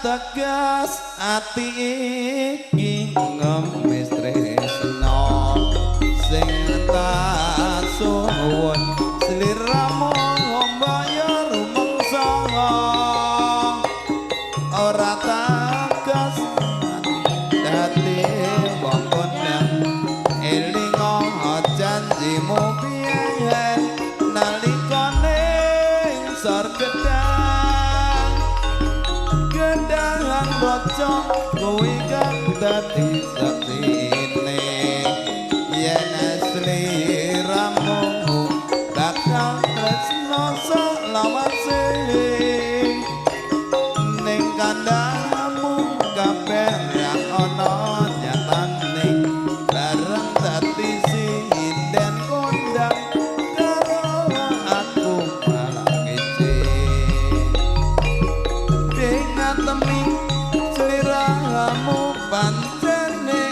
Tegas ati iki ngemis tresno sing tak suwun sliramu mbaya rumangsa ora tegas dadi wong kondang. Elinga janjimu biyen nalika ning sor gedang gedang raja kuwi kang dadi saksine yen sliramu bakal tresno selawase ning kandhamu kabeh ra ana nyatane bareng dadi sinden kondang karo aku malah ngece. Ngatemi sliramu pancene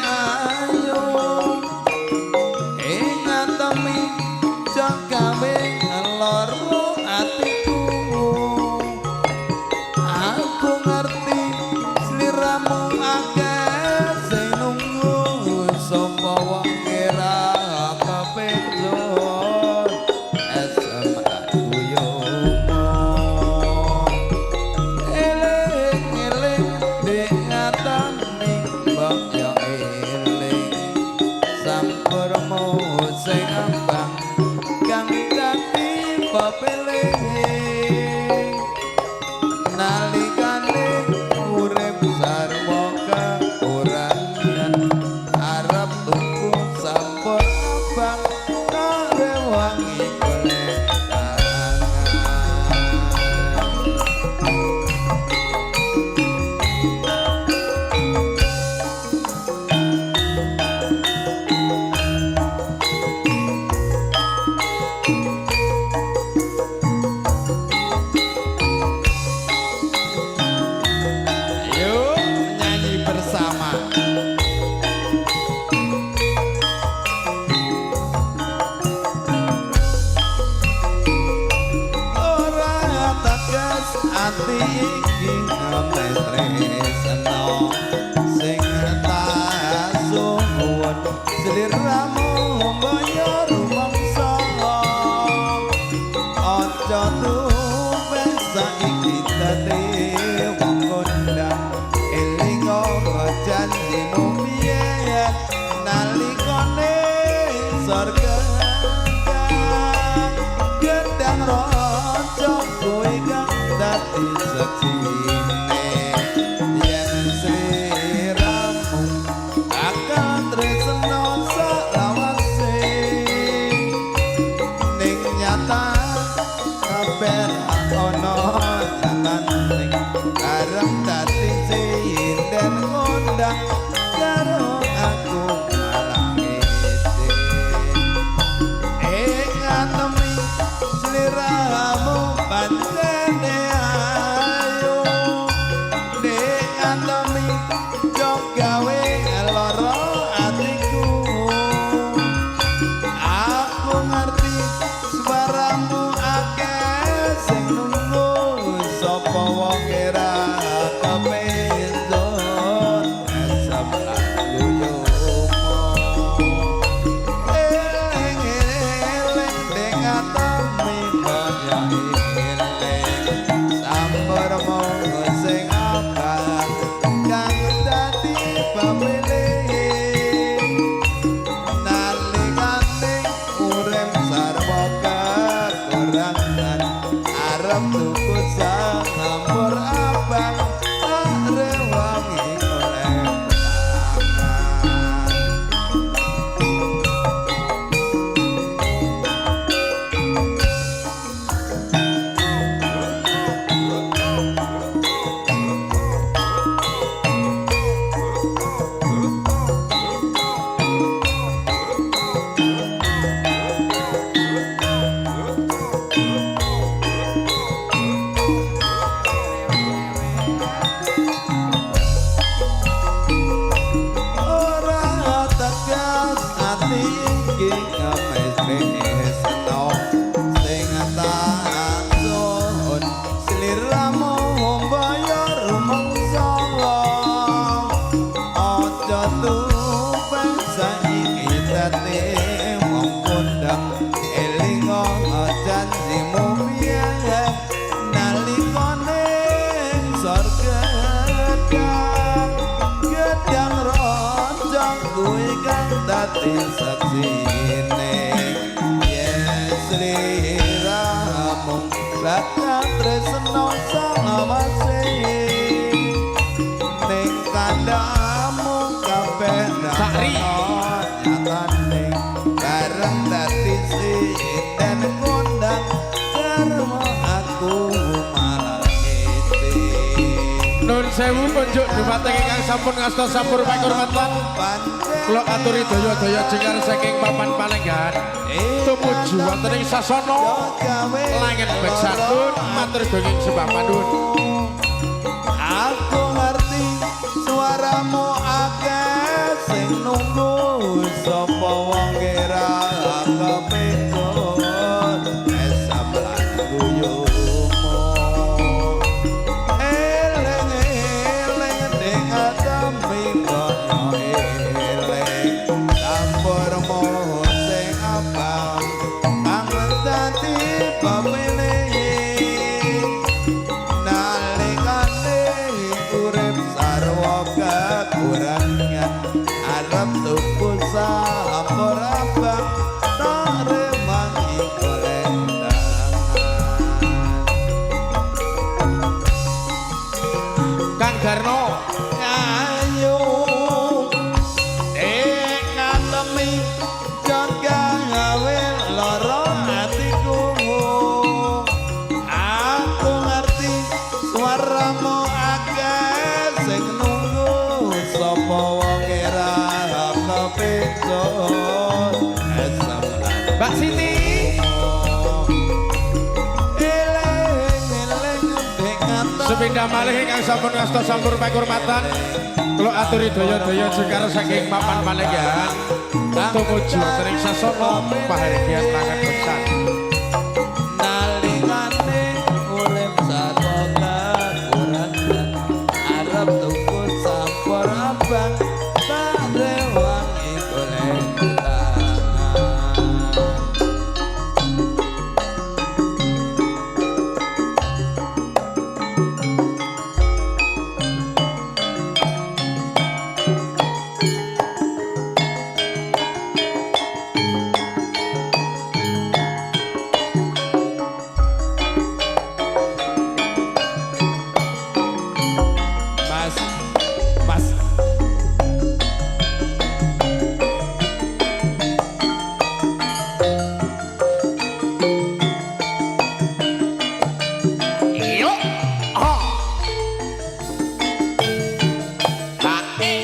Gedang gedang roncong kuwi kang dadi saksine yen sliramu bakal tresno salawase ning kandhamu kabeh Sari. Nyatane bareng dadi sinden kondang karma aku malah ngece. Nun sewu kunjuk dumateng ingkang sampun ngasta sampur pakurmatan. Kula aturi daya-daya jengkar saking papan palenggahan. Tumuju wonten ing sasana langen beksatun matur gonging sembah panuwun. Aku ngerti suaramu akeh sing nunggu, sapa wong kira kepecut esam lan guyumu. Eling eling ning atemi boyo, eling campurmu sing abang kang dadi pemilih nalikane urip sarwa kekurangan, arep tuku sampur abang tak rewangi golendangan. Kang Darno. Ayo dek ngatemi jaga gawe lara atiku. Aku ngerti suaramu akeh sing nunggu, sapa wong ora kepecut esem lan Mbak Siti. Eling eling dek ngatemi. Sepindah malih ingkang sampun ngasta sampur pakurmatan. Kula aturi daya-daya jengkar saking papan palenggahan. Tumuju wonten ing sasana pahargyan langen beksan. Nalikane urip sarwa kekurangan, arep tuku sampur abang tak rewangi golendangan. Mas, Mas. Yo. Oh. Ha e.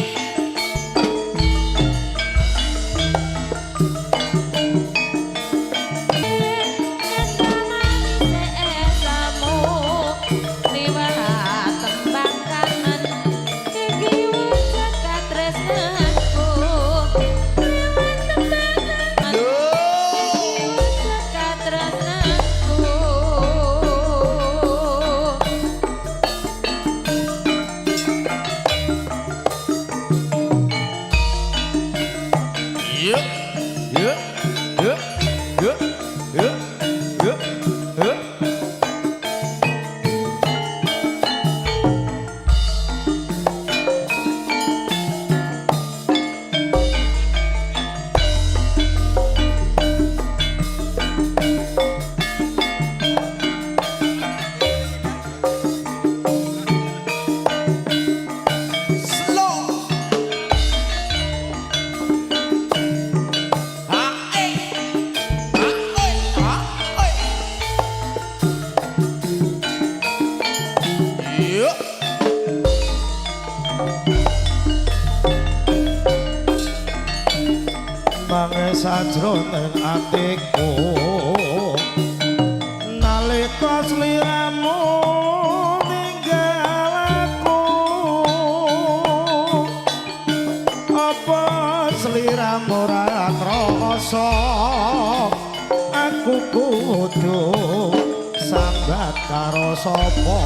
Yo. Yo. Yo. Yo. Yo. Yo. Yo. Slow. Ha e. Ha e. Ha e. Yo. Mangis sajroning atiku nalika sliramu ninggal aku. Apa sliramu ora krasa aku kudu sambat karo sapa?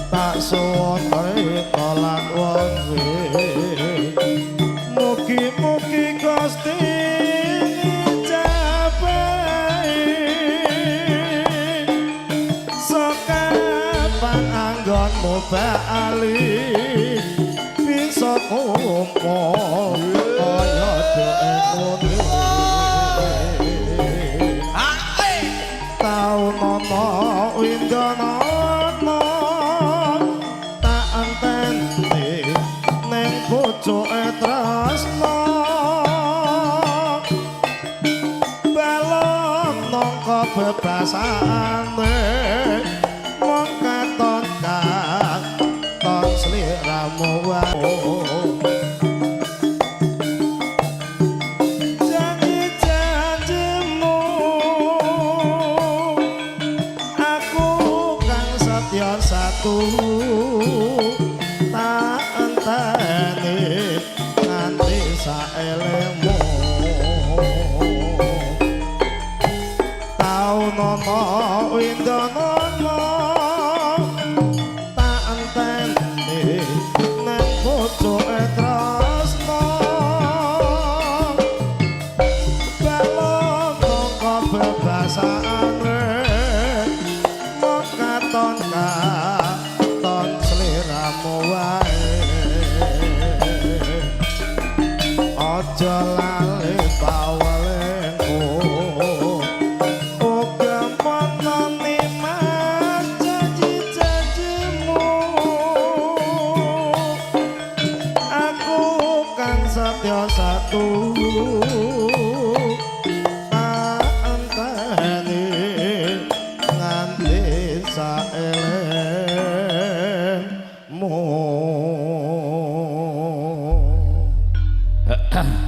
Tak suwun rita lan wengi, mugi-mugi Gusti ngijabahi. Sokan Kapan anggonmu bali bisa kumpul kaya dhekku? Tau nono windono tak enteni ning pucuke tresno, balon nangka bebasane mung katon katon sliramu wae. Janji-janjimu, aku kang setya satu tak enteni nganti saelemu. Tau nono windono tak enteni nang pucuke tresno, balon mongko bebasane mung katon katon sliramu wae. Aja lali pawelengku, uga mononi mas janji-janjimu, aku kang setya satu tak enteni nganti saelemu.